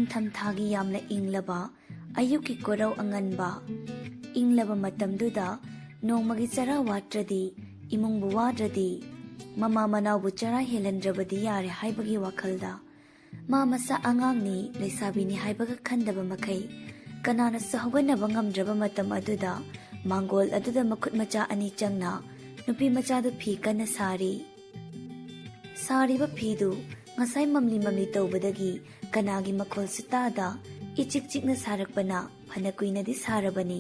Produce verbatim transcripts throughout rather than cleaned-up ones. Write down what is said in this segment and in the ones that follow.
ꯅꯤꯡꯊꯝꯊꯥꯒꯤ ꯌꯥꯝꯅ ꯏꯪꯂꯕ ꯑꯌꯨꯛꯀꯤ ꯀꯣꯔꯧ ꯑꯉꯟꯕ꯫ ꯏꯪꯂꯕ ꯃꯇꯝꯗꯨꯗ ꯅꯣꯡꯃꯒꯤ ꯆꯔꯥ ꯋꯥꯠꯇ꯭ꯔꯗꯤ, ꯏꯃꯨꯡꯕꯨ ꯋꯥꯗ꯭ꯔꯗꯤ, ꯃꯃꯥ ꯃꯅꯥꯎꯕꯨ ꯆꯔꯥ ꯍꯦꯜꯍꯟꯗ꯭ꯔꯕꯗꯤ ꯌꯥꯔꯦ ꯍꯥꯏꯕꯒꯤ ꯋꯥꯈꯜꯗ, ꯃꯥ ꯃꯁꯥ ꯑꯉꯥꯡꯅꯤ, ꯂꯩꯁꯥꯕꯤꯅꯤ ꯍꯥꯏꯕꯒ ꯈꯟꯗꯕ ꯃꯈꯩ, ꯀꯅꯥꯅꯁꯨ ꯍꯧꯒꯠꯅꯕ ꯉꯝꯗ꯭ꯔꯕ ꯃꯇꯝ ꯑꯗꯨꯗ ꯃꯥꯡꯒꯣꯜ ꯑꯗꯨꯗ ꯃꯈꯨꯠ ꯃꯆꯥ ꯑꯅꯤ ꯆꯪꯅ ꯅꯨꯄꯤ ꯃꯆꯥꯗꯨ ꯐꯤ ꯀꯟꯅ ꯁꯥꯔꯤ꯫ ꯁꯥꯔꯤꯕ ꯐꯤꯗꯨ ꯉꯁꯥꯏ ꯃꯝꯂꯤ ꯃꯝꯂꯤ ꯇꯧꯕꯗꯒꯤ ꯀꯅꯥꯒꯤ ꯃꯈꯣꯜꯁꯨ ꯇꯥꯗ ꯏꯆꯤꯛ ꯆꯤꯛꯅ ꯁꯥꯔꯛꯄꯅ ꯐꯅ ꯀꯨꯏꯅꯗꯤ ꯁꯥꯔꯕꯅꯤ꯫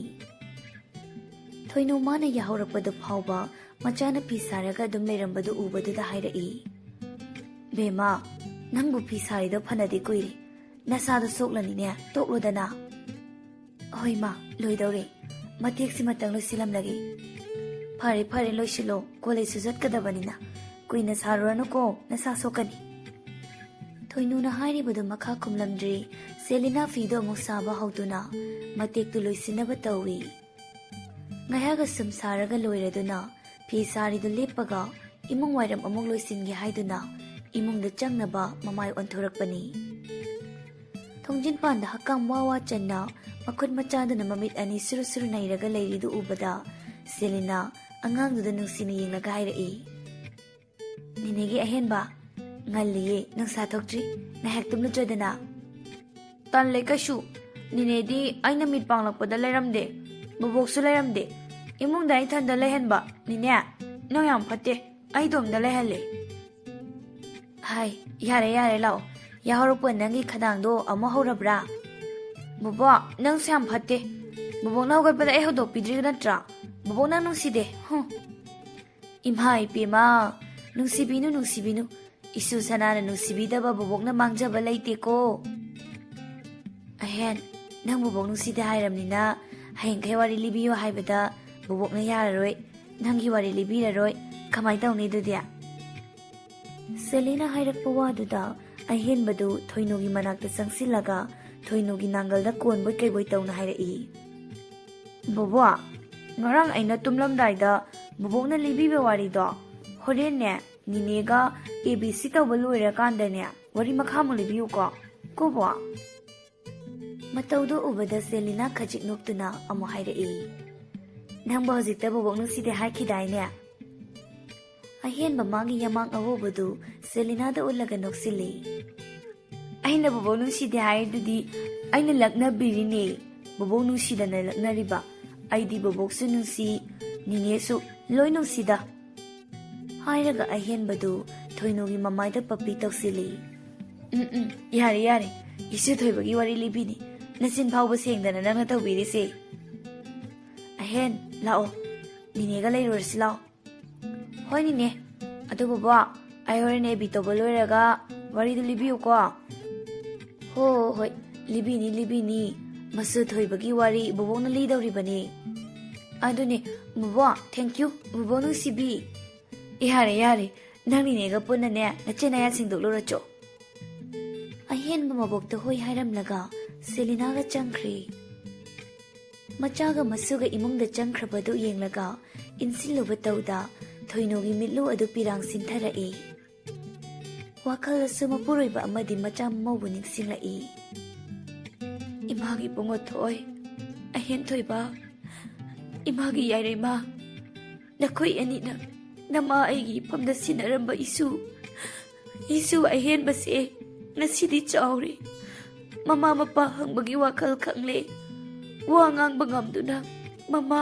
ꯊꯣꯏꯅꯨ ꯃꯥꯅ ꯌꯥꯍꯧꯔꯛꯄꯗꯨ ꯐꯥꯎꯕ ꯃꯆꯥꯅ ꯐꯤ ꯁꯥꯔꯒ ꯑꯗꯨꯝ ꯂꯩꯔꯝꯕꯗꯨ ꯎꯕꯗꯨꯗ ꯍꯥꯏꯔꯛꯏ, "ꯕꯦꯝꯃ, ꯅꯪꯕꯨ ꯐꯤ ꯁꯥꯔꯤꯗꯣ ꯐꯅꯗꯤ ꯀꯨꯏꯔꯦ꯫ ꯅꯁꯥꯗꯣ ꯁꯣꯛꯂꯅꯤꯅꯦ, ꯇꯣꯛꯂꯣꯗꯅ꯫" "ꯍꯣꯏ ꯃꯥ, ꯂꯣꯏꯗꯧꯔꯦ꯫ ꯃꯇꯦꯛꯁꯤꯃꯇꯪ ꯂꯣꯏꯁꯤꯜꯂꯝꯂꯒꯦ꯫" "ꯐꯔꯦ, ꯐꯔꯦ, ꯂꯣꯏꯁꯤꯜꯂꯣ꯫ ꯀꯣꯂꯦꯖꯁꯨ ꯆꯠꯀꯗꯕꯅꯤꯅ꯫ ꯀꯨꯏꯅ ꯁꯥꯔꯨꯔꯅꯨꯀꯣ, ꯅꯁꯥ ꯁꯣꯛꯀꯅꯤ꯫" ꯊꯣꯏꯅꯨꯅ ꯍꯥꯏꯔꯤꯕꯗꯨ ꯃꯈꯥ ꯈꯨꯝꯂꯝꯗ꯭ꯔꯤ, ꯁꯦꯂꯤꯅꯥ ꯐꯤꯗꯨ ꯑꯃꯨꯛ ꯁꯥꯕ ꯍꯧꯗꯨꯅ ꯃꯇꯦꯛꯇꯨ ꯂꯣꯏꯁꯤꯟꯅꯕ ꯇꯧꯏ꯫ ꯉꯥꯏꯍꯥꯛ ꯑꯁꯨꯝ ꯁꯥꯔꯒ ꯂꯣꯏꯔꯗꯨꯅ ꯐꯤ ꯁꯥꯔꯤꯗꯨ ꯂꯦꯞꯄꯒ ꯏꯃꯨꯡ ꯋꯥꯏꯔꯝ ꯑꯃꯨꯛ ꯂꯣꯏꯁꯤꯟꯒꯦ ꯍꯥꯏꯗꯨꯅ ꯏꯃꯨꯡꯗ ꯆꯪꯅꯕ ꯃꯃꯥꯏ ꯑꯣꯟꯊꯣꯔꯛꯄꯅꯤ꯫ ꯊꯣꯡꯖꯤꯟꯄꯥꯟꯗ ꯍꯛꯀꯥꯝ ꯋꯥ ꯋꯥ ꯆꯟꯅ ꯃꯈꯨꯠ ꯃꯆꯥꯗꯨꯅ ꯃꯃꯤꯠ ꯑꯅꯤ ꯁꯨꯔꯨ ꯁꯨꯔꯨ ꯅꯩꯔꯒ ꯂꯩꯔꯤꯗꯨ ꯎꯕꯗ ꯁꯦꯂꯤꯅꯥ ꯑꯉꯥꯡꯗꯨꯗ ꯅꯨꯡꯁꯤꯅ ꯌꯦꯡꯂꯒ ꯍꯥꯏꯔꯛꯏ, "ꯅꯦꯅꯦꯒꯤ ꯑꯍꯦꯟꯕ, ꯉꯜꯂꯤꯌꯦ, ꯅꯨꯡꯁꯥ ꯊꯣꯛꯇ꯭ꯔꯤ, ꯉꯥꯏꯍꯥꯛ ꯇꯨꯝꯂꯨꯆꯣꯗꯅ꯫" "ꯇꯜꯂꯦ ꯀꯩꯁꯨ꯫ ꯅꯦꯅꯦꯗꯤ ꯑꯩꯅ ꯃꯤꯠ ꯄꯥꯡꯂꯛꯄꯗ ꯂꯩꯔꯝꯗꯦ, ꯕꯣꯕꯣꯛꯁꯨ ꯂꯩꯔꯝꯗꯦ꯫ ꯏꯃꯨꯡꯗ ꯑꯩ ꯏꯊꯟꯗ ꯂꯩꯍꯟꯕ꯫ ꯅꯦꯅꯦ, ꯅꯪ ꯌꯥꯝ ꯐꯠꯇꯦ, ꯑꯩ ꯏꯇꯣꯝꯗ ꯂꯩꯍꯜꯂꯦ꯫" "ꯍꯥꯏ, ꯌꯥꯔꯦ ꯌꯥꯔꯦ, ꯂꯥꯛꯑꯣ꯫ ꯌꯥꯍꯧꯔꯛꯄ ꯅꯪꯒꯤ ꯈꯗꯥꯡꯗꯣ ꯑꯃꯨꯛ ꯍꯧꯔꯕ꯭ꯔꯥ?" "ꯕꯣꯕꯣꯛ, ꯅꯪꯁꯨ ꯌꯥꯝ ꯐꯠꯇꯦ꯫ ꯕꯣꯕꯣꯛꯅ ꯍꯧꯒꯠꯄꯗ ꯑꯩ ꯍꯧꯗꯣꯛꯄꯤꯗ꯭ꯔꯤꯕ ꯅꯠꯇ꯭ꯔꯥ? ꯕꯣꯕꯣꯛ ꯅꯪ ꯅꯨꯡꯁꯤꯗꯦ, ꯍꯨꯝ꯫" "ꯏꯃꯥ ꯏꯄꯦꯝꯃ, ꯅꯨꯡꯁꯤꯕꯤꯅꯨ, ꯅꯨꯡꯁꯤꯕꯤꯅꯨ꯫ ꯏꯁꯨ ꯁꯅꯥꯅ ꯅꯨꯡꯁꯤꯕꯤꯗꯕ ꯕꯣꯕꯣꯛꯅ ꯃꯥꯡꯖꯕ ꯂꯩꯇꯦꯀꯣ꯫" "ꯑꯍꯦꯟ, ꯅꯪ ꯕꯣꯕꯣꯛ ꯅꯨꯡꯁꯤꯗꯦ ꯍꯥꯏꯔꯕꯅꯤꯅ ꯍꯌꯦꯡꯈꯩ ꯋꯥꯔꯤ ꯂꯤꯕꯤꯌꯨ ꯍꯥꯏꯕꯗ ꯕꯣꯕꯣꯛꯅ ꯌꯥꯔꯔꯣꯏ, ꯅꯪꯒꯤ ꯋꯥꯔꯤ ꯂꯤꯕꯤꯔꯔꯣꯏ꯫ ꯀꯃꯥꯏꯅ ꯇꯧꯅꯤ ꯑꯗꯨꯗꯤ?" ꯁꯦꯂꯤꯅ ꯍꯥꯏꯔꯛꯄ ꯋꯥꯗꯨꯗ ꯑꯍꯦꯟꯕꯗꯨ ꯊꯣꯏꯅꯨꯒꯤ ꯃꯅꯥꯛꯇ ꯆꯪꯁꯤꯜꯂꯒ ꯊꯣꯏꯅꯨꯒꯤ ꯅꯥꯡꯒꯜꯗ ꯀꯣꯟꯕꯣꯏ ꯀꯩꯕꯣꯏ ꯇꯧꯅ ꯍꯥꯏꯔꯛꯏ, "ꯕꯣꯕꯣꯛ, ꯉꯔꯥꯡ ꯑꯩꯅ ꯇꯨꯝꯂꯝꯗꯥꯏꯗ ꯕꯣꯕꯣꯛꯅ ꯂꯤꯕꯤꯕ ꯋꯥꯔꯤꯗꯣ ꯍꯣꯔꯦꯟꯅꯦ, ꯅꯤꯅꯦꯒ A B C ꯇꯧꯕ ꯂꯣꯏꯔꯀꯥꯟꯗꯅꯦ, ꯋꯥꯔꯤ ꯃꯈꯥꯃꯨꯛ ꯂꯤꯕꯤꯌꯨꯀꯣ꯫ ꯀꯣ ꯕꯣꯛ?" ꯃꯇꯧꯗꯨ ꯎꯕꯗ ꯁꯦꯂꯤꯅꯥ ꯈꯖꯤꯛ ꯅꯣꯛꯇꯨꯅ ꯑꯃꯨꯛ ꯍꯥꯏꯔꯛꯏ, "ꯅꯪꯕꯨ ꯍꯧꯖꯤꯛꯇ ꯕꯣꯕꯣꯛ ꯅꯨꯡꯁꯤꯗꯦ ꯍꯥꯏꯈꯤꯗꯥꯏꯅꯦ?" ꯑꯍꯦꯟꯕ ꯃꯥꯒꯤ ꯌꯥꯃꯥꯡ ꯑꯍꯣꯕꯗꯨ ꯁꯦꯂꯤꯅꯥꯗ ꯎꯠꯂꯒ ꯅꯣꯛꯁꯤꯜꯂꯤ꯫ "ꯑꯩꯅ ꯕꯣꯕꯣꯛ ꯅꯨꯡꯁꯤꯗꯦ ꯍꯥꯏꯔꯤꯗꯨꯗꯤ ꯑꯩꯅ ꯂꯛꯅꯕꯤꯔꯤꯅꯦ꯫ ꯕꯣꯕꯣꯛ ꯅꯨꯡꯁꯤꯗꯅ ꯂꯛꯅꯔꯤꯕ꯫ ꯑꯩꯗꯤ ꯕꯣꯕꯣꯛꯁꯨ ꯅꯨꯡꯁꯤ, ꯅꯤꯅꯦꯁꯨ ꯂꯣꯏ ꯅꯨꯡꯁꯤꯗ꯫" ꯍꯥꯏꯔꯒ ꯑꯍꯦꯟꯕꯗꯨ ꯊꯣꯏꯅꯨꯒꯤ ꯃꯃꯥꯏꯗ ꯄꯞꯄꯤ ꯇꯧꯁꯤꯜꯂꯤ꯫ "ꯎꯝ, ꯎꯝ, ꯌꯥꯔꯦ, ꯌꯥꯔꯦ꯫ ꯏꯆꯦ ꯊꯣꯏꯕꯒꯤ ꯋꯥꯔꯤ ꯂꯤꯕꯤꯅꯤ꯫ ꯅꯆꯤꯟ ꯐꯥꯎꯕ ꯁꯦꯡꯗꯅ ꯅꯪꯅ ꯇꯧꯕꯤꯔꯤꯁꯦ꯫ ꯑꯍꯦꯟ, ꯂꯥꯛꯑꯣ꯫ ꯅꯤꯅꯦꯒ ꯂꯩꯔꯨꯔꯁꯤ ꯂꯥꯛꯑꯣ꯫" "ꯍꯣꯏ ꯅꯤꯅꯦ꯫ ꯑꯗꯨ ꯕꯣꯕꯣꯛ, ꯑꯩ ꯍꯣꯔꯦꯟ ꯑꯦꯕꯤ ꯇꯧꯕ ꯂꯣꯏꯔꯒ ꯋꯥꯔꯤꯗꯨ ꯂꯤꯕꯤꯌꯨꯀꯣ꯫" "ꯍꯣ, ꯍꯣꯏ, ꯂꯤꯕꯤꯅꯤ, ꯂꯤꯕꯤꯅꯤ꯫ ꯃꯆꯨ ꯊꯣꯏꯕꯒꯤ ꯋꯥꯔꯤ ꯕꯣꯕꯣꯛꯅ ꯂꯤꯗꯧꯔꯤꯕꯅꯤ꯫" "ꯑꯗꯨꯅꯦ, ꯕꯣꯕꯣꯛ, thank you, ꯕꯣꯕꯣꯛ ꯅꯨꯡꯁꯤꯕꯤ꯫" "ꯌꯥꯔꯦ, ꯌꯥꯔꯦ, ꯅꯪ ꯅꯤꯅꯦꯒ ꯄꯨꯟꯅꯅꯦ ꯅꯆꯤꯟ ꯅꯌꯥ ꯁꯦꯡꯗꯣꯛꯂꯨꯔꯣ ꯆꯣ꯫" ꯑꯍꯦꯟꯕ ꯃꯕꯣꯛꯇ ꯍꯣꯏ ꯍꯥꯏꯔꯝꯂꯒ ꯁꯦꯂꯤꯅꯥꯒ ꯆꯪꯈ꯭ꯔꯦ꯫ ꯃꯆꯥꯒ ꯃꯁꯨꯒ ꯏꯃꯨꯡꯗ ꯆꯪꯈ꯭ꯔꯕꯗꯨ ꯌꯦꯡꯂꯒ ꯏꯟꯁꯤꯜꯂꯨꯕ ꯇꯧꯗ ꯊꯣꯏꯅꯨꯒꯤ ꯃꯤꯠꯂꯨ ꯑꯗꯨ ꯄꯤꯔꯥꯡ ꯁꯤꯟꯊꯔꯛꯏ꯫ ꯋꯥꯈꯜꯗꯁꯨ ꯃꯄꯨꯔꯣꯏꯕ ꯑꯃꯗꯤ ꯃꯆꯥ ꯃꯃꯧꯕꯨ ꯅꯤꯡꯁꯤꯡꯂꯛꯏ꯫ "ꯏꯃꯥꯒꯤ ꯄꯨꯡꯉꯣꯊꯣꯏ, ꯑꯍꯦꯟ ꯊꯣꯏꯕ, ꯏꯃꯥꯒꯤ ꯌꯥꯏꯔꯩꯃ, ꯅꯈꯣꯏ ꯑꯅꯤꯅ ꯅꯃꯥ ꯑꯩꯒꯤ ꯏꯐꯝꯗ ꯁꯤꯟꯅꯔꯝꯕ ꯏꯁꯨ, ꯏꯁꯨ ꯑꯍꯦꯟꯕꯁꯦ ꯉꯁꯤꯗꯤ ꯆꯥꯎꯔꯦ꯫ ꯃꯃꯥ ꯃꯄꯥ ꯍꯪꯕꯒꯤ ꯋꯥꯈꯜ ꯈꯪꯂꯦ꯫ ꯋꯥ ꯉꯥꯡꯕ ꯉꯝꯗꯨꯅ, 'ꯃꯃꯥ,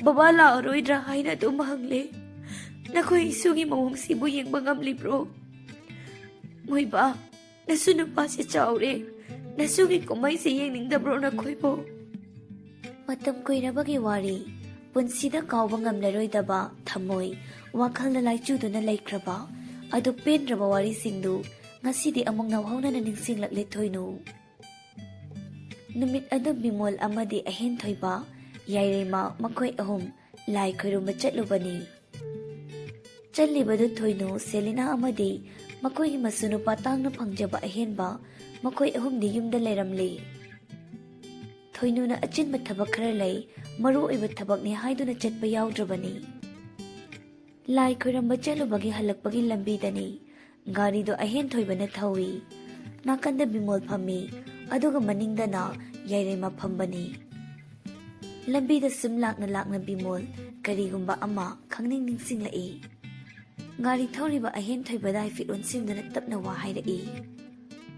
ꯕꯕꯥ ꯂꯥꯛꯑꯔꯣꯏꯗ꯭ꯔꯥ?' ꯍꯥꯏꯅ ꯑꯗꯨꯝ ꯍꯪꯂꯦ꯫ ꯅꯈꯣꯏ ꯏꯁꯨꯒꯤ ꯃꯑꯣꯡꯁꯤꯕꯨ ꯌꯦꯡꯕ ꯉꯝꯂꯤꯕ꯭ꯔꯣ? ꯃꯣꯏꯕꯥ, ꯅꯁꯨ ꯅꯨꯄꯥꯁꯦ ꯆꯥꯎꯔꯦ꯫ ꯅꯁꯨꯒꯤ ꯀꯨꯝꯍꯩꯁꯦ ꯌꯦꯡꯅꯤꯡꯗꯕ꯭ꯔꯣ ꯅꯈꯣꯏꯕꯨ?" ꯃꯇꯝ ꯀꯨꯏꯔꯕꯒꯤ ꯋꯥꯔꯤ, ꯄꯨꯟꯁꯤꯗ ꯀꯥꯎꯕ ꯉꯝꯂꯔꯣꯏꯗꯕ ꯊꯝꯃꯣꯏ, ꯋꯥꯈꯜꯗ ꯂꯥꯏꯆꯨꯗꯨꯅ ꯂꯩꯈ꯭ꯔꯕ ꯑꯗꯨ ꯄꯦꯟꯗ꯭ꯔꯕ ꯋꯥꯔꯤꯁꯤꯡꯗꯨ ꯉꯁꯤꯗꯤ ꯑꯃꯨꯛ ꯅꯧꯍꯧꯅꯅ ꯅꯤꯡꯁꯤꯡꯂꯛꯂꯦ ꯊꯣꯏꯅꯨ꯫ ꯅꯨꯃꯤꯠ ꯑꯗꯨ ꯕꯤꯃꯣꯜ ꯑꯃꯗꯤ ꯑꯍꯦꯟ ꯊꯣꯏꯕ, ꯌꯥꯏꯔꯩꯃ ꯃꯈꯣꯏ ꯑꯍꯨꯝ ꯂꯥꯏ ꯈꯣꯏꯔꯨꯝꯕ ꯆꯠꯂꯨꯕꯅꯤ꯫ ꯆꯠꯂꯤꯕꯗꯨ ꯊꯣꯏꯅꯨ, ꯁꯦꯂꯤꯅꯥ ꯑꯃꯗꯤ ꯃꯈꯣꯏꯒꯤ ꯃꯁꯨꯅꯨꯄꯥ ꯇꯥꯡꯅ ꯐꯪꯖꯕ ꯑꯍꯦꯟꯕ, ꯃꯈꯣꯏ ꯑꯍꯨꯝꯗꯤ ꯌꯨꯝꯗ ꯂꯩꯔꯝꯂꯤ꯫ ꯊꯣꯏꯅꯨꯅ ꯑꯆꯤꯟꯕ ꯊꯕꯛ ꯈꯔ ꯂꯩ, ꯃꯔꯨ ꯑꯣꯏꯕ ꯊꯕꯛꯅꯤ ꯍꯥꯏꯗꯨꯅ ꯆꯠꯄ ꯌꯥꯎꯗ꯭ꯔꯕꯅꯤ꯫ ꯂꯥꯏ ꯈꯣꯏꯔꯝꯕ ꯆꯠꯂꯨꯕꯒꯤ ꯍꯜꯂꯛꯄꯒꯤ ꯂꯝꯕꯤꯗꯅꯤ ꯒꯥꯔꯤꯗꯨ ꯑꯍꯦꯟ ꯊꯣꯏꯕꯅ ꯊꯧꯏ꯫ ꯅꯥꯀꯟꯗ ꯕꯤꯃꯣꯜ ꯐꯝꯃꯤ꯫ ꯑꯗꯨꯒ ꯃꯅꯤꯡꯗꯅ ꯌꯥꯏꯔꯩꯃ ꯐꯝꯕꯅꯤ꯫ ꯂꯝꯕꯤꯗ ꯁꯨꯝ ꯂꯥꯛꯅ ꯂꯥꯛꯅ ꯕꯤꯃꯣꯜ ꯀꯔꯤꯒꯨꯝꯕ ꯑꯃ ꯈꯪꯅꯤꯡ ꯅꯤꯡꯁꯤꯡꯂꯛꯏ꯫ ꯒꯥꯔꯤ ꯊꯧꯔꯤꯕ ꯑꯍꯦꯟ ꯊꯣꯏꯕꯗ ꯍꯥꯏꯐꯦꯠ ꯑꯣꯟꯁꯤꯟꯗꯨꯅ ꯇꯞꯅ ꯋꯥ ꯍꯥꯏꯔꯛꯏ꯫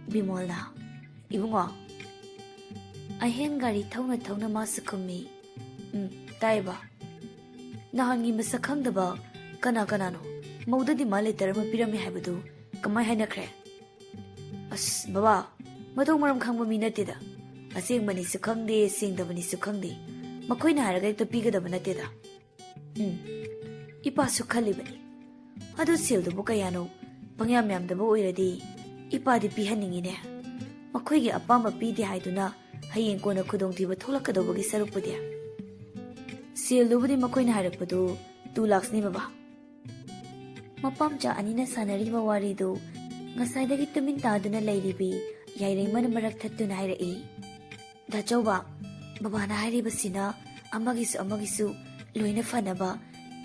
ꯕꯤꯃꯣꯜꯅ, "ꯏꯕꯨꯡꯉꯣ?" ꯑꯍꯦꯟ ꯒꯥꯔꯤ ꯊꯧꯅ ꯊꯧꯅ ꯃꯥꯁꯨ ꯈꯨꯝꯃꯤ, "ꯎꯝ, ꯇꯥꯏꯕ꯫ ꯅꯍꯥꯟꯒꯤ ꯃꯁꯛ ꯈꯪꯗꯕ ꯀꯅꯥ ꯀꯅꯥꯅꯣ ꯃꯧꯗ ꯗꯤꯃꯥꯟ ꯂꯦꯇꯔ ꯑꯃ ꯄꯤꯔꯝꯃꯦ ꯍꯥꯏꯕꯗꯨ ꯀꯃꯥꯏ ꯍꯥꯏꯅꯈ꯭ꯔꯦ?" "ꯑꯁ ꯕꯕꯥ, ꯃꯊꯣꯡ ꯃꯔꯝ ꯈꯪꯕ ꯃꯤ ꯅꯠꯇꯦꯗ꯫ ꯑꯁꯦꯡꯕꯅꯤꯁꯨ ꯈꯪꯗꯦ, ꯁꯦꯡꯗꯕꯅꯤꯁꯨ ꯈꯪꯗꯦ꯫ ꯃꯈꯣꯏꯅ ꯍꯥꯏꯔꯒ ꯍꯦꯛꯇ ꯄꯤꯒꯗꯕ ꯅꯠꯇꯦꯗ꯫" "ꯎꯝ, ꯏꯄꯥꯁꯨ ꯈꯜꯂꯤꯕꯅꯤ꯫ ꯑꯗꯨ ꯁꯦꯜꯗꯨꯕꯨ ꯀꯌꯥꯅꯣ ꯄꯪꯌꯥꯝ ꯌꯥꯝꯗꯕ ꯑꯣꯏꯔꯗꯤ ꯏꯄꯥꯗꯤ ꯄꯤꯍꯟꯅꯤꯡꯉꯤꯅꯦ꯫ ꯃꯈꯣꯏꯒꯤ ꯑꯄꯥꯝꯕ ꯄꯤꯗꯦ ꯍꯥꯏꯗꯨꯅ ꯍꯌꯦꯡ ꯀꯣꯟꯅ ꯈꯨꯗꯣꯡꯊꯤꯕ ꯊꯣꯛꯂꯛꯀꯗꯧꯕꯒꯤ ꯁꯔꯨꯛꯄꯨꯗꯤ꯫ ꯁꯦꯜꯗꯨꯕꯨꯗꯤ ꯃꯈꯣꯏꯅ ꯍꯥꯏꯔꯛꯄꯗꯨ ꯇꯨ ꯂꯥꯛꯁꯅꯤ ꯕꯕꯥ꯫" ꯃꯄꯥꯝꯆꯥ ꯑꯅꯤꯅ ꯁꯥꯟꯅꯔꯤꯕ ꯋꯥꯔꯤꯗꯨ ꯉꯁꯥꯏꯗꯒꯤ ꯇꯨꯃꯤꯟ ꯇꯥꯗꯨꯅ ꯂꯩꯔꯤꯕꯤ ꯌꯥꯏꯔꯩꯃꯅ ꯃꯔꯛ ꯊꯠꯇꯨꯅ ꯍꯥꯏꯔꯛꯏ, "ꯗꯥꯆꯧꯕ, ꯕꯕꯥꯅ ꯍꯥꯏꯔꯤꯕꯁꯤꯅ ꯑꯃꯒꯤꯁꯨ ꯑꯃꯒꯤꯁꯨ ꯂꯣꯏꯅ ꯐꯅꯕ,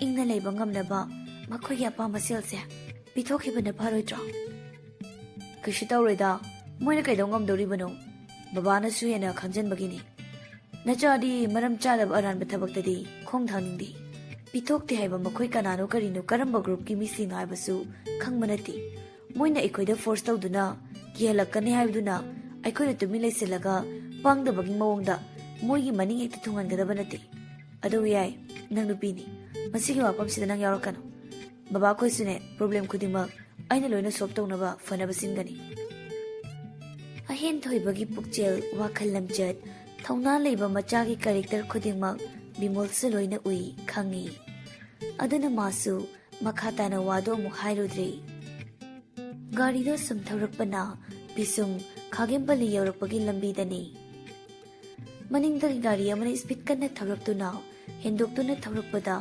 ꯏꯪꯅ ꯂꯩꯕ ꯉꯝꯅꯕ ꯃꯈꯣꯏꯒꯤ ꯑꯄꯥꯝꯕ ꯁꯦꯜꯁꯦ ꯄꯤꯊꯣꯛꯈꯤꯕꯅ ꯐꯔꯣꯏꯗ꯭ꯔꯣ?" "ꯀꯩꯁꯨ ꯇꯧꯔꯣꯏꯗ, ꯃꯣꯏꯅ ꯀꯩꯗꯧ ꯉꯝꯗꯧꯔꯤꯕꯅꯣ? ꯕꯕꯥꯅꯁꯨ ꯍꯦꯟꯅ ꯈꯪꯖꯟꯕꯒꯤꯅꯤ꯫ ꯅꯆꯥꯗꯤ ꯃꯔꯝ ꯆꯥꯗꯕ ꯑꯔꯥꯟꯕ ꯊꯕꯛꯇꯗꯤ ꯈꯣꯡ ꯊꯥꯡꯅꯤꯡꯗꯦ꯫ ꯄꯤꯊꯣꯛꯇꯦ ꯍꯥꯏꯕ ꯃꯈꯣꯏ ꯀꯅꯥꯅꯣ ꯀꯔꯤꯅꯣ, ꯀꯔꯝꯕ ꯒ꯭ꯔꯨꯞꯀꯤ ꯃꯤꯁꯤꯡꯅꯣ ꯍꯥꯏꯕꯁꯨ ꯈꯪꯕ ꯅꯠꯇꯦ꯫ ꯃꯣꯏꯅ ꯑꯩꯈꯣꯏꯗ ꯐꯣꯔꯁ ꯇꯧꯗꯨꯅ ꯀꯤꯍꯜꯂꯛꯀꯅꯤ ꯍꯥꯏꯕꯗꯨꯅ ꯑꯩꯈꯣꯏꯅ ꯇꯨꯃꯤꯟ ꯂꯩꯁꯤꯜꯂꯒ ꯄꯥꯡꯗꯕꯒꯤ ꯃꯑꯣꯡꯗ ꯃꯣꯏꯒꯤ ꯃꯅꯤꯡ ꯍꯦꯛꯇ ꯊꯨꯡꯍꯟꯒꯗꯕ ꯅꯠꯇꯦ꯫ ꯑꯗꯨꯕꯨ ꯌꯥꯏ, ꯅꯪ ꯅꯨꯄꯤꯅꯤ, ꯃꯁꯤꯒꯤ ꯋꯥꯐꯝꯁꯤꯗ ꯅꯪ ꯌꯥꯎꯔꯛꯀꯅꯨ꯫ ꯕꯕꯥ ꯑꯩꯈꯣꯏꯁꯨꯅꯦ, ꯄ꯭ꯔꯣꯕ꯭ꯂꯦꯝ ꯈꯨꯗꯤꯡꯃꯛ ꯑꯩꯅ ꯂꯣꯏꯅ ꯁꯣꯜꯕ ꯇꯧꯅꯕ ꯐꯅꯕ ꯁꯤꯟꯒꯅꯤ꯫" ꯑꯍꯦꯟ ꯊꯣꯏꯕꯒꯤ ꯄꯨꯛꯆꯦꯜ, ꯋꯥꯈꯜ ꯂꯝꯆꯠ, ꯊꯧꯅꯥ ꯂꯩꯕ ꯃꯆꯥꯒꯤ ꯀꯦꯔꯦꯛꯇꯔ ꯈꯨꯗꯤꯡꯃꯛ ꯕꯤꯃꯣꯜꯁꯨ ꯂꯣꯏꯅ ꯎꯏ, ꯈꯪꯏ꯫ ꯑꯗꯨꯅ ꯃꯥꯁꯨ ꯃꯈꯥ ꯇꯥꯅ ꯋꯥꯗꯨ ꯑꯃꯨꯛ ꯍꯥꯏꯔꯨꯗ꯭ꯔꯦ꯫ ꯒꯥꯔꯤꯗꯨ ꯁꯨꯝ ꯊꯧꯔꯛꯄꯅ ꯄꯤꯁꯨꯝ ꯈꯥꯒꯦꯝꯄꯜꯂꯤ ꯌꯧꯔꯛꯄꯒꯤ ꯂꯝꯕꯤꯗꯅꯤ꯫ ꯃꯅꯤꯡꯗꯒꯤ ꯒꯥꯔꯤ ꯑꯃꯅ ꯁ꯭ꯄꯤꯗ ꯀꯟꯅ ꯊꯧꯔꯛꯇꯨꯅ ꯍꯦꯟꯗꯣꯛꯇꯨꯅ ꯊꯧꯔꯛꯄꯗ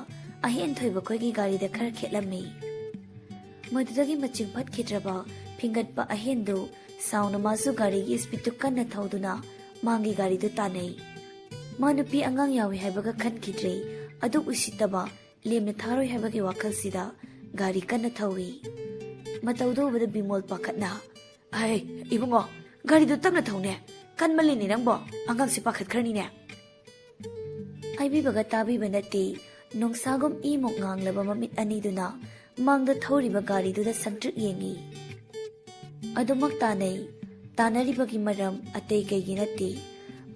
ꯑꯍꯦꯟ ꯊꯣꯏꯕ ꯈꯣꯏꯒꯤ ꯒꯥꯔꯤꯗ ꯈꯔ ꯈꯦꯠꯂꯝꯃꯤ꯫ ꯃꯗꯨꯗꯒꯤ ꯃꯆꯤꯡ ꯐꯠꯈꯤꯗ꯭ꯔꯕ ꯐꯤꯡꯒꯠꯄ ꯑꯍꯦꯟꯗꯨ ꯁꯥꯎꯅ ꯃꯥꯁꯨ ꯒꯥꯔꯤꯒꯤ ꯁ꯭ꯄꯤꯗꯇꯨ ꯀꯟꯅ ꯊꯧꯗꯨꯅ ꯃꯥꯡꯒꯤ ꯒꯥꯔꯤꯗꯨ ꯇꯥꯟꯅꯩ꯫ ꯃꯥ ꯅꯨꯄꯤ ꯑꯉꯥꯡ ꯌꯥꯎꯏ ꯍꯥꯏꯕꯒ ꯈꯟꯈꯤꯗ꯭ꯔꯦ꯫ ꯑꯗꯨꯛ ꯎꯁꯤꯠꯇꯕ ꯂꯦꯝꯅ ꯊꯥꯔꯣꯏ ꯍꯥꯏꯕꯒꯤ ꯋꯥꯈꯜꯁꯤꯗ ꯒꯥꯔꯤ ꯀꯟꯅ ꯊꯧꯏ꯫ ꯃꯇꯧꯗꯨ ꯎꯕꯗ ꯕꯤꯃꯣꯜ ꯄꯥꯈꯠꯅ, "ꯑꯍꯩ, ꯏꯕꯨꯡꯉꯣ, "ꯒꯥꯔꯤꯗꯨ ꯇꯞꯅ ꯊꯧꯅꯦ, ꯀꯟꯃꯜꯂꯤꯅꯦ ꯅꯪꯕꯣ, ꯑꯉꯥꯡꯁꯦ ꯄꯥꯈꯠꯈ꯭ꯔꯅꯤꯅꯦ"꯫ ꯍꯥꯏꯕꯤꯕꯒ ꯇꯥꯕꯤꯕ ꯅꯠꯇꯦ꯫ ꯅꯣꯡꯁꯥꯒꯨꯝ ꯏꯃꯨꯛ ꯉꯥꯡꯂꯕ ꯃꯃꯤꯠ ꯑꯅꯤꯗꯨꯅ ꯃꯥꯡꯗ ꯊꯧꯔꯤꯕ ꯒꯥꯔꯤꯗꯨꯗ ꯁꯪꯇ꯭ꯔꯤꯛ ꯌꯦꯡꯏ꯫ ꯑꯗꯨꯃꯛ ꯇꯥꯅꯩ꯫ ꯇꯥꯅꯔꯤꯕꯒꯤ ꯃꯔꯝ ꯑꯇꯩ ꯀꯩꯒꯤ ꯅꯠꯇꯦ,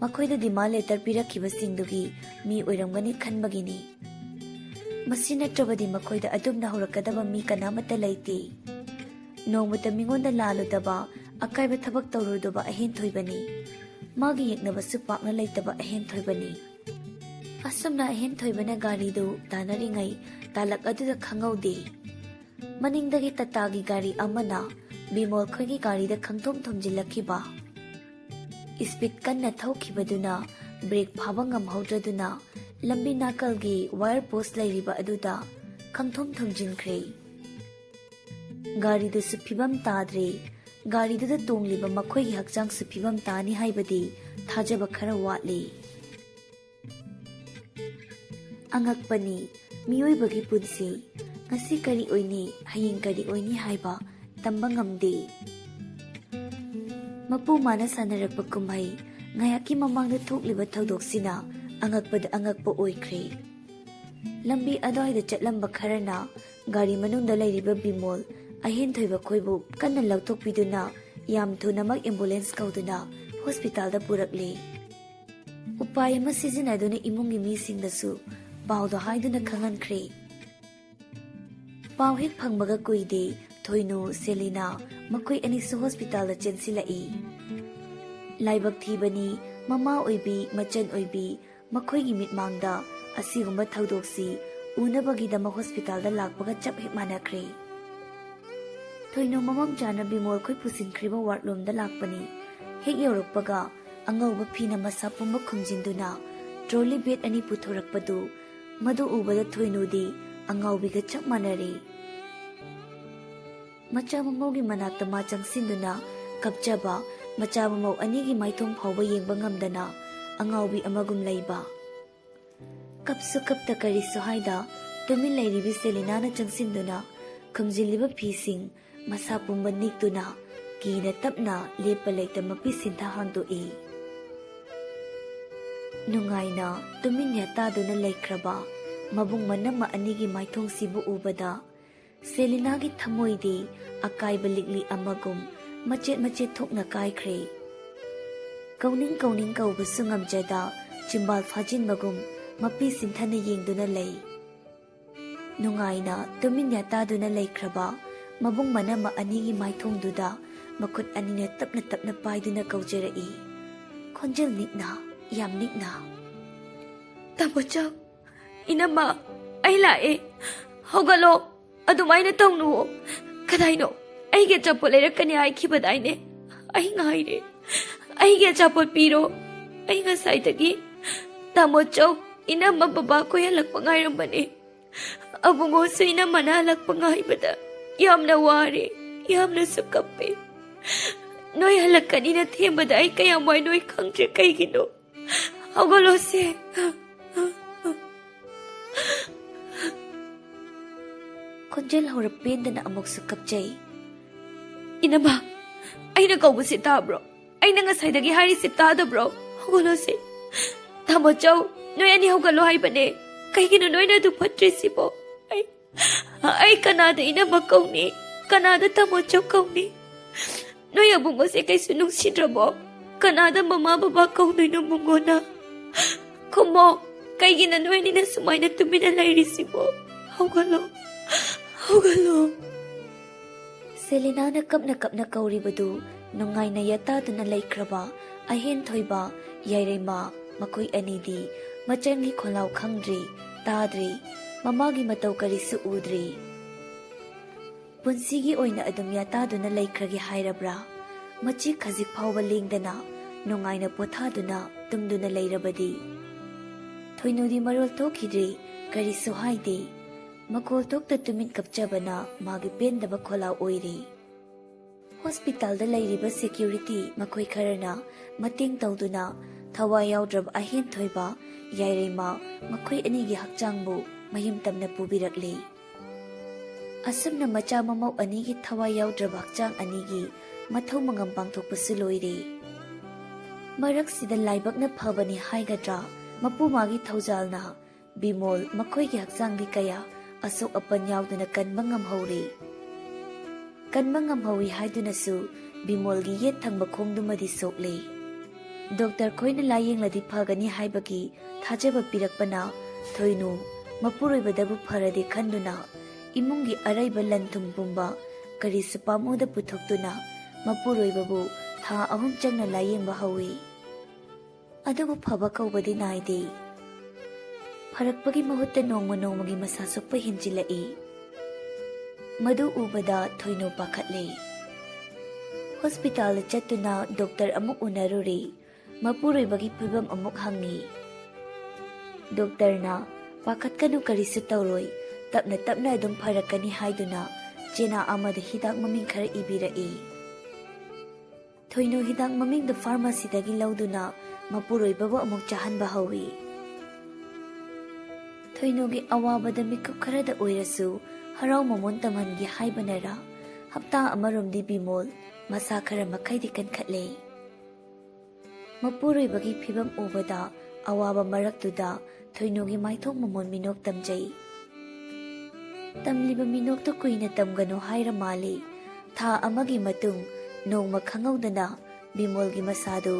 ꯃꯈꯣꯏꯗ demand letter ꯄꯤꯔꯛꯈꯤꯕꯁꯤꯡꯗꯨꯒꯤ ꯃꯤ ꯑꯣꯏꯔꯝꯒꯅꯤ ꯈꯟꯕꯒꯤꯅꯤ꯫ ꯃꯁꯤ ꯅꯠꯇ꯭ꯔꯕꯗꯤ ꯃꯈꯣꯏꯗ ꯑꯗꯨꯝꯅ ꯍꯧꯔꯛꯀꯗꯕ ꯃꯤ ꯀꯅꯥꯃꯠꯇ ꯂꯩꯇꯦ꯫ ꯅꯣꯡꯃꯇ ꯃꯤꯉꯣꯟꯗ ꯂꯥꯜꯂꯨꯗꯕ, ꯑꯀꯥꯏꯕ ꯊꯕꯛ ꯇꯧꯔꯨꯗꯕ ꯑꯍꯦꯟꯊꯣꯏꯕꯅꯤ꯫ ꯃꯥꯒꯤ ꯌꯦꯛꯅꯕꯁꯨ ꯄꯥꯛꯅ ꯂꯩꯇꯕ ꯑꯍꯦꯟꯊꯣꯏꯕꯅꯤ꯫ ꯑꯁꯨꯝꯅ ꯑꯍꯦꯟꯊꯣꯏꯕꯅ ꯒꯥꯔꯤꯗꯨ ꯇꯥꯅꯔꯤꯉꯩ ꯇꯥꯂꯛ ꯑꯗꯨꯗ ꯈꯪꯍꯧꯗꯦ꯫ ꯃꯅꯤꯡꯗꯒꯤ ꯇꯥꯇꯥꯒꯤ ꯒꯥꯔꯤ ꯑꯃꯅ ꯕꯤꯃꯣꯜ ꯈꯣꯏꯒꯤ ꯒꯥꯔꯤꯗ ꯈꯪꯊꯣꯝ ꯊꯣꯝꯖꯤꯜꯂꯛꯈꯤꯕ꯫ Speed ꯀꯟꯅ ꯊꯧꯈꯤꯕꯗꯨꯅ brake ꯐꯥꯕ ꯉꯝꯍꯧꯗ꯭ꯔꯗꯨꯅ ꯂꯝꯕꯤ ꯅꯥꯀꯜꯒꯤ wire post ꯂꯩꯔꯤꯕ ꯑꯗꯨꯗ ꯈꯪꯊꯣꯝ ꯊꯣꯝꯖꯤꯟꯈ꯭ꯔꯦ꯫ ꯒꯥꯔꯤꯗꯨꯁꯨ ꯐꯤꯕꯝ ꯇꯥꯗ꯭ꯔꯦ꯫ ꯒꯥꯔꯤꯗꯨꯗ ꯇꯣꯡꯂꯤꯕ ꯃꯈꯣꯏꯒꯤ ꯍꯛꯆꯥꯡꯁꯨ ꯐꯤꯕꯝ ꯇꯥꯅꯤ ꯍꯥꯏꯕꯗꯤ ꯊꯥꯖꯕ ꯈꯔ ꯋꯥꯠꯂꯤ꯫ ꯑꯉꯛꯄꯅꯤ, ꯃꯤꯑꯣꯏꯕꯒꯤ ꯄꯨꯟꯁꯤ꯫ ꯉꯁꯤ ꯀꯔꯤ ꯑꯣꯏꯅꯤ, ꯍꯌꯦꯡ ꯀꯔꯤ ꯑꯣꯏꯅꯤ ꯍꯥꯏꯕ ꯇꯝꯕ ꯉꯝꯗꯦ꯫ ꯃꯄꯨ ꯃꯥꯅ ꯁꯥꯟꯅꯔꯛꯄ ꯀꯨꯝꯍꯩ, ꯉꯥꯏꯍꯥꯛꯀꯤ ꯃꯃꯥꯡꯗ ꯊꯣꯛꯂꯤꯕ ꯊꯧꯗꯣꯛꯁꯤꯅ ꯑꯉꯛꯄꯗ ꯑꯉꯛꯄ ꯑꯣꯏꯈ꯭ꯔꯦ꯫ ꯂꯝꯕꯤ ꯑꯗꯨꯋꯥꯏꯗ ꯆꯠꯂꯝꯕ ꯈꯔꯅ ꯒꯥꯔꯤ ꯃꯅꯨꯡꯗ ꯂꯩꯔꯤꯕ ꯕꯤꯃꯣꯜ, ꯑꯍꯦꯟꯊꯣꯏꯕ ꯈꯣꯏꯕꯨ ꯀꯟꯅ ꯂꯧꯊꯣꯛꯄꯤꯗꯨꯅ ꯌꯥꯝ ꯊꯨꯅꯃꯛ ambulance ꯀꯧꯗꯨꯅ ꯍꯣꯁꯄꯤꯇꯥꯜꯗ ꯄꯨꯔꯛꯂꯦ꯫ ꯎꯄꯥꯏ ꯑꯃ ꯁꯤꯖꯤꯟꯅꯗꯨꯅ ꯏꯃꯨꯡꯒꯤ ꯃꯤꯁꯤꯡꯗꯁꯨ ꯄꯥꯎꯗꯣ ꯍꯥꯏꯗꯨꯅ ꯈꯪꯍꯟꯈ꯭ꯔꯦ꯫ ꯄꯥꯎ ꯍꯦꯛ ꯐꯪꯕꯒ ꯀꯨꯏꯗꯦ, ꯊꯣꯏꯅꯨ, ꯁꯦꯂꯤꯅꯥ, ꯃꯈꯣꯏ ꯑꯅꯤꯁꯨ ꯍꯣꯁꯄꯤꯇꯥꯜꯗ ꯆꯦꯟꯁꯤꯜꯂꯛꯏ꯫ ꯂꯥꯏꯕꯛ ꯊꯤꯕꯅꯤ, ꯃꯃꯥ ꯑꯣꯏꯕꯤ, ꯃꯆꯟ ꯑꯣꯏꯕꯤ, ꯃꯈꯣꯏꯒꯤ ꯃꯤꯠꯃꯥꯡꯗ ꯑꯁꯤꯒꯨꯝꯕ ꯊꯧꯗꯣꯛꯁꯤ ꯎꯅꯕꯒꯤꯗꯃꯛ ꯍꯣꯁꯄꯤꯇꯥꯜꯗ ꯂꯥꯛꯄꯒ ꯆꯞ ꯍꯦꯛ ꯃꯥꯟꯅꯈ꯭ꯔꯦ꯫ ꯊꯣꯏꯅꯨ ꯃꯃꯝ ꯆꯥꯅ ꯕꯤꯃꯣꯜ ꯈꯣꯏ ꯄꯨꯁꯤꯟꯈ꯭ꯔꯤꯕ ward ꯂꯣꯝꯗ ꯂꯥꯛꯄꯅꯤ꯫ ꯍꯦꯛ ꯌꯧꯔꯛꯄꯒ ꯑꯉꯧꯕ ꯐꯤꯅ ꯃꯁꯥ ꯄꯨꯝꯕ ꯈꯨꯝꯖꯤꯟꯗꯨꯅ trolley bag ꯑꯅꯤ ꯄꯨꯊꯣꯔꯛꯄꯗꯨ, ꯃꯗꯨ ꯎꯕꯗ ꯊꯣꯏꯅꯨꯗꯤ ꯑꯉꯥꯎꯕꯤꯒ ꯆꯞ ꯃꯥꯟꯅꯔꯦ꯫ ꯃꯆꯥ ꯃꯃꯧꯒꯤ ꯃꯅꯥꯛꯇ ꯃꯥ ꯆꯪꯁꯤꯟꯗꯨꯅ ꯀꯞꯆꯕ, ꯃꯆꯥ ꯃꯃꯧ ꯑꯅꯤꯒꯤ ꯃꯥꯏꯊꯣꯡ ꯐꯥꯎꯕ ꯌꯦꯡꯕ ꯉꯝꯗꯅ ꯑꯉꯥꯎꯕꯤ ꯑꯃꯒꯨꯝ ꯂꯩꯕ꯫ ꯀꯞꯁꯨ ꯀꯞꯇ ꯀꯔꯤꯁꯨ ꯍꯥꯏꯗ ꯇꯨꯃꯤꯟ ꯂꯩꯔꯤꯕꯤ ꯁꯦꯂꯤꯅꯥꯅ ꯆꯪꯁꯤꯟꯗꯨꯅ ꯈꯨꯝꯖꯤꯜꯂꯤꯕ ꯐꯤꯁꯤꯡ ꯃꯁꯥ ꯄꯨꯝꯕ ꯅꯤꯛꯇꯨꯅ ꯀꯤꯅ ꯇꯞꯅ ꯂꯦꯞꯄ ꯂꯩꯇ ꯃꯄꯤ ꯁꯤꯟꯊ ꯍꯥꯡꯗꯣꯛꯏ꯫ ꯅꯨꯡꯉꯥꯏꯅ ꯇꯨꯃꯤꯟ ꯌꯥꯇꯥꯗꯨꯅ ꯂꯩꯈ꯭ꯔꯕ ꯃꯕꯨꯡ ꯃꯅꯝꯃ ꯑꯅꯤꯒꯤ ꯃꯥꯏꯊꯣꯡꯁꯤꯕꯨ ꯎꯕꯗ ꯁꯦꯂꯤꯅꯥꯒꯤ ꯊꯃꯣꯏꯗꯤ ꯑꯀꯥꯏꯕ ꯂꯤꯛꯂꯤ ꯑꯃꯒꯨꯝ ꯃꯆꯦꯠ ꯃꯆꯦꯠ ꯊꯣꯛꯅ ꯀꯥꯏꯈ꯭ꯔꯦ꯫ ꯀꯧꯅꯤꯡ ꯀꯧꯅꯤꯡ ꯀꯧꯕꯁꯨ ꯉꯝꯖꯗ ꯆꯤꯝꯕꯥꯜ ꯐꯥꯖꯤꯟꯕꯒꯨꯝ ꯃꯄꯤ ꯁꯤꯟꯊꯅ ꯌꯦꯡꯗꯨꯅ ꯂꯩ꯫ ꯅꯨꯡꯉꯥꯏꯅ ꯇꯨꯃꯤꯟ ꯌꯥꯇꯥꯗꯨꯅ ꯂꯩꯈ꯭ꯔꯕ ꯃꯕꯨꯡ ꯃꯅꯝꯃ ꯑꯅꯤꯒꯤ ꯃꯥꯏꯊꯣꯡꯗꯨꯗ ꯃꯈꯨꯠ ꯑꯅꯤꯅ ꯇꯞꯅ ꯇꯞꯅ ꯄꯥꯏꯗꯨꯅ ꯀꯧꯖꯔꯛꯏ꯫ ꯈꯣꯟꯖꯦꯜ ꯅꯤꯛꯅ, ꯌꯥꯝ ꯅꯤꯛꯅ, "ꯇꯥꯃꯣꯆꯧ, ꯏꯅꯝꯃ, ꯑꯩ ꯂꯥꯛꯑꯦ꯫ ꯍꯧꯒꯠꯂꯣ꯫ ꯑꯗꯨꯃꯥꯏꯅ ꯇꯧꯅꯨꯋꯣ꯫ ꯀꯗꯥꯏꯅꯣ? ꯑꯩꯒꯤ ꯑꯆꯥꯄꯣꯠ ꯂꯩꯔꯛꯀꯅꯤ ꯍꯥꯏꯈꯤꯕꯗꯥꯏꯅꯦ? ꯑꯩ ꯉꯥꯏꯔꯦ꯫ ꯑꯩꯒꯤ ꯑꯆꯥꯄꯣꯠ ꯄꯤꯔꯣ꯫ ꯑꯩ ꯉꯁꯥꯏꯗꯒꯤ ꯇꯥꯃꯣꯆꯧ, ꯏꯅꯝꯃ, ꯕꯕꯥ ꯈꯣꯏ ꯍꯜꯂꯛꯄ ꯉꯥꯏꯔꯝꯕꯅꯦ꯫ ꯑꯕꯨꯡꯉꯣꯁꯨ ꯏꯅꯝꯃꯅ ꯍꯜꯂꯛꯄ ꯉꯥꯏꯕꯗ ꯌꯥꯝꯅ ꯋꯥꯔꯦ, ꯌꯥꯝꯅꯁꯨ ꯀꯞꯄꯦ꯫ ꯅꯣꯏ ꯍꯜꯂꯛꯀꯅꯤꯅ ꯊꯦꯝꯕꯗ ꯑꯩ ꯀꯌꯥꯝ ꯋꯥꯏ ꯅꯣꯏ ꯈꯪꯗ꯭ꯔꯦ꯫ ꯀꯩꯒꯤꯅꯣ? ꯍꯧꯒꯠꯂꯣꯁꯦ꯫" ꯈꯣꯟꯖꯦꯜ ꯍꯧꯔꯛ ꯄꯦꯟꯗꯅ ꯑꯃꯨꯛꯁꯨ ꯀꯞꯆꯩ꯫ "ꯏꯅꯝꯃ, ꯑꯩꯅ ꯀꯧꯕꯁꯤ ꯇꯥꯕ꯭ꯔꯣ? ꯑꯩꯅ ꯉꯁꯥꯏꯗꯒꯤ ꯍꯥꯏꯔꯤꯁꯤ ꯇꯥꯗꯕ꯭ꯔꯣ? ꯍꯧꯒꯠꯂꯣꯁꯦ꯫ ꯇꯥꯃꯣꯆꯧ, ꯅꯣꯏ ꯑꯅꯤ ꯍꯧꯒꯠꯂꯣ ꯍꯥꯏꯕꯅꯦ꯫ ꯀꯩꯒꯤꯅꯣ ꯅꯣꯏꯅ ꯑꯗꯨ ꯐꯠꯇ꯭ꯔꯤꯁꯤꯕꯣ? ꯑꯩ, ꯑꯩ ꯀꯅꯥꯗ ꯏꯅꯝꯃ ꯀꯧꯅꯤ? ꯀꯅꯥꯗ ꯇꯥꯃꯣꯆꯧ ꯀꯧꯅꯤ? ꯅꯣꯏ ꯑꯕꯨꯡꯉꯣꯁꯦ ꯀꯩꯁꯨ ꯅꯨꯡꯁꯤꯗ꯭ꯔꯕꯣ? ꯀꯅꯥꯗ ꯃꯃꯥ ꯕꯕꯥ ꯀꯧꯗꯣꯏꯅꯣ ꯕꯨꯡꯉꯣꯅ? ꯈꯨꯝꯃꯣ, ꯀꯩꯒꯤꯅꯣ ꯅꯣꯏ ꯑꯅꯤꯅ ꯁꯨꯃꯥꯏꯅ ꯇꯨꯃꯤꯟꯅ ꯂꯩꯔꯤꯁꯤꯕꯣ? ꯍꯧꯒꯠꯂꯣ, ꯍꯧꯒꯠꯂꯣ꯫" ꯁꯦꯂꯤꯅꯥꯅ ꯀꯞꯅ ꯀꯞꯅ ꯀꯧꯔꯤꯕꯗꯨ ꯅꯨꯡꯉꯥꯏꯅ ꯌꯥꯇꯥꯗꯨꯅ ꯂꯩꯈ꯭ꯔꯕ ꯑꯍꯦꯟ ꯊꯣꯏꯕ, ꯌꯥꯏꯔꯩꯃ, ꯃꯈꯣꯏ ꯑꯅꯤꯗꯤ ꯃꯆꯟꯒꯤ ꯈꯣꯜꯂꯥꯎ ꯈꯪꯗ꯭ꯔꯤ, ꯇꯥꯗ꯭ꯔꯤ, ꯃꯃꯥꯒꯤ ꯃꯇꯧ ꯀꯔꯤꯁꯨ ꯎꯗ꯭ꯔꯤ꯫ ꯄꯨꯟꯁꯤꯒꯤ ꯑꯣꯏꯅ ꯑꯗꯨꯝ ꯌꯥꯇꯥꯗꯨꯅ ꯂꯩꯈ꯭ꯔꯒꯦ ꯍꯥꯏꯔꯕ꯭ꯔꯥ? ꯃꯆꯤ ꯈꯖꯤꯛ ꯐꯥꯎꯕ ꯂꯦꯡꯗꯅ ꯅꯨꯡꯉꯥꯏꯅ ꯄꯣꯊꯥꯗꯨꯅ ꯇꯨꯝꯗꯨꯅ ꯂꯩꯔꯕꯗꯤ? ꯊꯣꯏꯅꯨꯗꯤ ꯃꯔꯣꯜ ꯊꯣꯛꯈꯤꯗ꯭ꯔꯤ, ꯀꯔꯤꯁꯨ ꯍꯥꯏꯗꯦ꯫ ꯃꯈꯣꯜ ꯊꯣꯛꯇ ꯇꯨꯃꯤꯟ ꯀꯞꯆꯕꯅ ꯃꯥꯒꯤ ꯄꯦꯟꯗꯕ ꯈꯣꯜꯂꯥꯎ ꯑꯣꯏꯔꯤ꯫ ꯍꯣꯁꯄꯤꯇꯥꯜꯗ ꯂꯩꯔꯤꯕ ꯁꯦꯀ꯭ꯌꯨꯔꯤꯇꯤ ꯃꯈꯣꯏ ꯈꯔꯅ ꯃꯇꯦꯡ ꯇꯧꯗꯨꯅ ꯊꯋꯥꯏ ꯌꯥꯎꯗ꯭ꯔꯕ ꯑꯍꯦꯟ ꯊꯣꯏꯕ, ꯌꯥꯏꯔꯩꯃ ꯃꯈꯣꯏ ꯑꯅꯤꯒꯤ ꯍꯛꯆꯥꯡꯕꯨ ꯃꯌꯨꯝ ꯇꯝꯅ ꯄꯨꯕꯤꯔꯛꯂꯤ꯫ ꯑꯁꯨꯝꯅ ꯃꯆꯥ ꯃꯃꯧ ꯑꯅꯤꯒꯤ ꯊꯋꯥꯏ ꯌꯥꯎꯗ꯭ꯔꯕ ꯍꯛꯆꯥꯡ ꯑꯅꯤꯒꯤ ꯃꯊꯧ ꯃꯉꯝ ꯄꯥꯡꯊꯣꯛꯄꯁꯨ ꯂꯣꯏꯔꯦ꯫ ꯃꯔꯛꯁꯤꯗ ꯂꯥꯏꯕꯛꯅ ꯐꯕꯅꯤ ꯍꯥꯏꯒꯗ꯭ꯔꯥ, ꯃꯄꯨ ꯃꯥꯒꯤ ꯊꯧꯖꯥꯜꯅ ꯕꯤꯃꯣꯜ ꯃꯈꯣꯏꯒꯤ ꯍꯛꯆꯥꯡꯗꯤ ꯀꯌꯥ ꯑꯁꯣꯛ ꯑꯄꯟ ꯌꯥꯎꯗꯅ ꯀꯟꯕ ꯉꯝꯍꯧꯔꯦ꯫ ꯀꯟꯕ ꯉꯝꯍꯧꯏ ꯍꯥꯏꯗꯨꯅꯁꯨ ꯕꯤꯃꯣꯜꯒꯤ ꯌꯦꯠ ꯊꯪꯕ ꯈꯣꯡꯗꯨꯃꯗꯤ ꯁꯣꯛꯂꯦ꯫ ꯗꯣꯛꯇꯔ ꯈꯣꯏꯅ ꯂꯥꯌꯦꯡꯂꯗꯤ ꯐꯒꯅꯤ ꯍꯥꯏꯕꯒꯤ ꯊꯥꯖꯕ ꯄꯤꯔꯛꯄꯅ ꯊꯣꯏꯅꯨ ꯃꯄꯨꯔꯣꯏꯕꯗꯕꯨ ꯐꯔꯗꯤ ꯈꯟꯗꯨꯅ ꯏꯃꯨꯡꯒꯤ ꯑꯔꯩꯕ ꯂꯟ ꯊꯨꯝ ꯄꯨꯝꯕ ꯀꯔꯤꯁꯨ ꯄꯥꯝꯃꯨꯗ ꯄꯨꯊꯣꯛꯇꯨꯅ ꯃꯄꯨꯔꯣꯏꯕꯕꯨ ꯊꯥ ꯑꯍꯨꯝ ꯆꯪꯅ ꯂꯥꯌꯦꯡꯕ ꯍꯧꯏ꯫ ꯑꯗꯨꯕꯨ ꯐꯕ ꯀꯧꯕꯗꯤ ꯅꯥꯏꯗꯦ꯫ ꯐꯔꯛꯄꯒꯤ ꯃꯍꯨꯠꯇ ꯅꯣꯡꯃ ꯅꯣꯡꯃꯒꯤ ꯃꯁꯥ ꯁꯣꯛꯄ ꯍꯦꯟꯖꯤꯜꯂꯛꯏ꯫ ꯃꯗꯨ ꯎꯕꯗ ꯊꯣꯏꯅꯨ ꯄꯥꯈꯠꯂꯦ꯫ ꯍꯣꯁꯄꯤꯇꯥꯜꯗ ꯆꯠꯇꯨꯅ ꯗꯣꯛꯇꯔ ꯑꯃꯨꯛ ꯎꯅꯔꯨꯔꯦ꯫ ꯃꯄꯨꯔꯣꯏꯕꯒꯤ ꯐꯤꯕꯝ ꯑꯃꯨꯛ ꯍꯪꯉꯤ꯫ ꯗꯣꯛꯇꯔꯅ, "ꯄꯥꯈꯠꯀꯅꯨ, ꯀꯔꯤꯁꯨ ꯇꯧꯔꯣꯏ, ꯇꯞꯅ ꯇꯞꯅ ꯑꯗꯨꯝ ꯐꯔꯛꯀꯅꯤ" ꯍꯥꯏꯗꯨꯅ ꯆꯦꯅꯥ ꯑꯃꯗ ꯍꯤꯗꯥꯛ ꯃꯃꯤꯡ ꯈꯔ ꯏꯕꯤꯔꯛꯏ꯫ ꯊꯣꯏꯅꯨ ꯍꯤꯗꯥꯛ ꯃꯃꯤꯡꯗꯨ ꯐꯥꯔꯃꯥꯁꯤꯗꯒꯤ ꯂꯧꯗꯨꯅ ꯃꯄꯨꯔꯣꯏꯕꯕꯨ ꯑꯃꯨꯛ ꯆꯥꯍꯟꯕ ꯍꯧꯏ꯫ ꯊꯣꯏꯅꯨꯒꯤ ꯑꯋꯥꯕꯗ ꯃꯤꯀꯨꯞ ꯈꯔꯗ ꯑꯣꯏꯔꯁꯨ ꯍꯔꯥꯎ ꯃꯃꯣꯟ ꯇꯝꯍꯟꯒꯦ ꯍꯥꯏꯕꯅꯔ, ꯍꯞꯇꯥ ꯑꯃꯔꯣꯝꯗꯤ ꯕꯤꯃꯣꯜ ꯃꯁꯥ ꯈꯔ ꯃꯈꯩꯗꯤ ꯀꯟꯈꯠꯂꯦ꯫ ꯃꯄꯨꯔꯣꯏꯕꯒꯤ ꯐꯤꯕꯝ ꯎꯕꯗ ꯑꯋꯥꯕ ꯃꯔꯛꯇꯨꯗ ꯊꯣꯏꯅꯨꯒꯤ ꯃꯥꯏꯊꯣꯡ ꯃꯃꯣꯟ ꯃꯤꯅꯣꯛ ꯇꯝꯖꯩ꯫ ꯇꯝꯂꯤꯕ ꯃꯤꯅꯣꯛꯇꯨ ꯀꯨꯏꯅ ꯇꯝꯒꯅꯨ ꯍꯥꯏꯔ ꯃꯥꯜꯂꯤ꯫ ꯊꯥ ꯑꯃꯒꯤ ꯃꯇꯨꯡ ꯅꯣꯡꯃ ꯈꯪꯍꯧꯗꯅ ꯕꯤꯃꯣꯜꯒꯤ ꯃꯁꯥꯗꯨ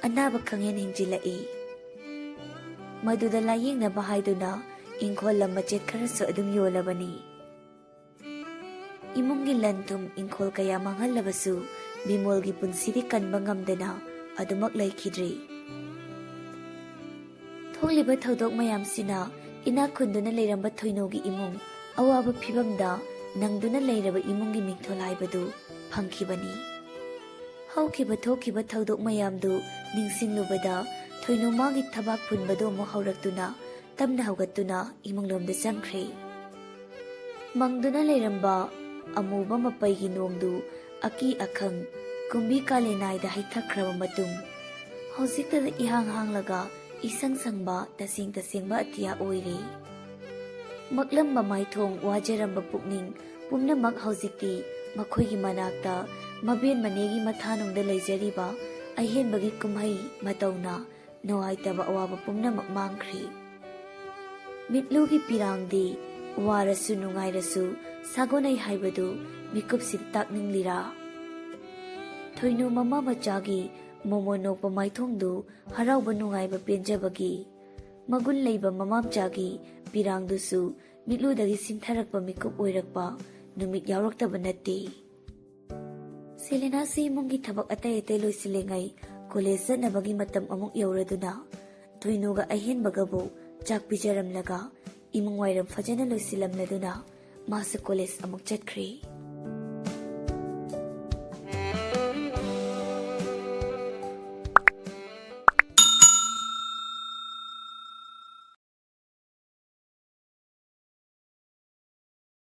ꯑꯅꯥꯕ ꯈꯪꯍꯦꯟ ꯍꯦꯟꯖꯤꯜꯂꯛꯏ꯫ ꯃꯗꯨꯗ ꯂꯥꯌꯦꯡꯅꯕ ꯍꯥꯏꯗꯨꯅ ꯏꯪꯈꯣꯜ ꯂꯝ ꯃꯆꯦꯠ ꯈꯔꯁꯨ ꯑꯗꯨꯝ ꯌꯣꯜꯂꯕꯅꯤ꯫ ꯏꯃꯨꯡꯒꯤ ꯂꯟ ꯊꯨꯝ ꯏꯪꯈꯣꯜ ꯀꯌꯥ ꯃꯥꯡꯍꯜꯂꯕꯁꯨ ꯕꯤꯃꯣꯜꯒꯤ ꯄꯨꯟꯁꯤꯗꯤ ꯀꯟꯕ ꯉꯝꯗꯅ ꯑꯗꯨꯃꯛ ꯂꯩꯈꯤꯗ꯭ꯔꯤ꯫ ꯊꯣꯛꯂꯤꯕ ꯊꯧꯗꯣꯛ ꯃꯌꯥꯝꯁꯤꯅ ꯏꯅꯥꯛ ꯈꯨꯟꯗꯨꯅ ꯂꯩꯔꯝꯕ ꯊꯣꯏꯅꯨꯒꯤ ꯏꯃꯨꯡ ꯑꯋꯥꯕ ꯐꯤꯕꯝꯗ ꯅꯪꯗꯨꯅ ꯂꯩꯔꯕ ꯏꯃꯨꯡꯒꯤ ꯃꯤꯡꯊꯣꯜ ꯍꯥꯏꯕꯗꯨ ꯐꯪꯈꯤꯕꯅꯤ꯫ ꯍꯧꯈꯤꯕ ꯊꯣꯛꯈꯤꯕ ꯊꯧꯗꯣꯛ ꯃꯌꯥꯝꯗꯨ ꯅꯤꯡꯁꯤꯡꯂꯨꯕꯗ ꯊꯣꯏꯅꯨ ꯃꯥꯒꯤ ꯊꯕꯥꯛ ꯐꯨꯟꯕꯗꯨ ꯑꯃꯨꯛ ꯍꯧꯔꯛꯇꯨꯅ ꯇꯞꯅ ꯍꯧꯒꯠꯇꯨꯅ ꯏꯃꯨꯡꯂꯣꯝꯗ ꯆꯪꯈ꯭ꯔꯦ꯫ ꯃꯪꯗꯨꯅ ꯂꯩꯔꯝꯕ ꯑꯃꯨꯕ ꯃꯄꯩꯒꯤ ꯅꯣꯡꯗꯨ ꯑꯀꯤ ꯑꯈꯪ ꯀꯨꯝꯕꯤ ꯀꯥꯂꯦꯟ ꯅꯥꯏꯗ ꯍꯩꯊꯈ꯭ꯔꯕ ꯃꯇꯨꯡ, ꯍꯧꯖꯤꯛꯇꯗ ꯏꯍꯥꯡ ꯍꯥꯡꯂꯒ ꯏꯁꯪ ꯁꯪꯕ ꯇꯁꯦꯡ ꯇꯁꯦꯡꯕ ꯑꯇꯤꯌꯥ ꯑꯣꯏꯔꯦ꯫ ꯃꯛꯂꯝꯕ ꯃꯥꯏꯊꯣꯡ, ꯋꯥꯖꯔꯝꯕ ꯄꯨꯛꯅꯤꯡ ꯄꯨꯝꯅꯃꯛ ꯍꯧꯖꯤꯛꯇꯤ ꯃꯈꯣꯏꯒꯤ ꯃꯅꯥꯛꯇ ꯃꯕꯦꯟ ꯃꯅꯦꯒꯤ ꯃꯊꯥꯅꯨꯡꯗ ꯂꯩꯖꯔꯤꯕ ꯑꯍꯦꯟꯕꯒꯤ ꯀꯨꯝꯍꯩ ꯃꯇꯧꯅ ꯅꯨꯡꯉꯥꯏꯇꯕ ꯑꯋꯥꯕ ꯄꯨꯝꯅꯃꯛ ꯃꯥꯡꯈ꯭ꯔꯦ꯫ ꯃꯤꯠꯂꯨꯒꯤ ꯄꯤꯔꯥꯡꯗꯤ ꯋꯥꯔꯁꯨ ꯅꯨꯡꯉꯥꯏꯔꯁꯨ ꯁꯥꯒꯣꯟꯅꯩ ꯍꯥꯏꯕꯗꯨ ꯃꯤꯀꯨꯞꯁꯤꯗ ꯇꯥꯛꯅꯤꯡꯂꯤꯔꯥ? ꯊꯣꯏꯅꯨ ꯃꯃꯥ ꯃꯆꯥꯒꯤ ꯃꯣꯃꯣꯟ ꯅꯣꯛꯄ ꯃꯥꯏꯊꯣꯡꯗꯨ ꯍꯔꯥꯎꯕ ꯅꯨꯡꯉꯥꯏꯕ ꯄꯦꯟꯖꯕꯒꯤ ꯃꯒꯨꯟ ꯂꯩꯕ ꯃꯃꯥ ꯃꯆꯥꯒꯤ ꯄꯤꯔꯥꯡꯗꯨꯁꯨ ꯃꯤꯠꯂꯨꯗꯒꯤ ꯁꯤꯡꯊꯔꯛꯄ ꯃꯤꯀꯨꯞ ꯑꯣꯏꯔꯛꯄ ꯅꯨꯃꯤꯠ ꯌꯥꯎꯔꯛꯇꯕ ꯅꯠꯇꯦ꯫ ꯁꯦꯂꯦꯅꯥꯁꯤ ꯏꯃꯨꯡꯒꯤ ꯊꯕꯛ ꯑꯇꯩ ꯑꯇꯩ ꯂꯣꯏꯁꯤꯜꯂꯤꯉꯩ ꯀꯣꯂꯦꯖ ꯆꯠꯅꯕꯒꯤ ꯃꯇꯝ ꯑꯃꯨꯛ ꯌꯧꯔꯗꯨꯅ ꯊꯣꯏꯅꯨꯒ ꯑꯍꯦꯟꯕꯒꯕꯨ ꯆꯥꯛ ꯄꯤꯖꯔꯝꯂꯒ ꯏꯃꯨꯡ ꯋꯥꯏꯔꯝ ꯐꯖꯅ ꯂꯣꯏꯁꯤꯜꯂꯝꯂꯗꯨꯅ ꯃꯥꯁꯨ ꯀꯣꯂꯦꯖ ꯑꯃꯨꯛ ꯆꯠꯈ꯭ꯔꯦ꯫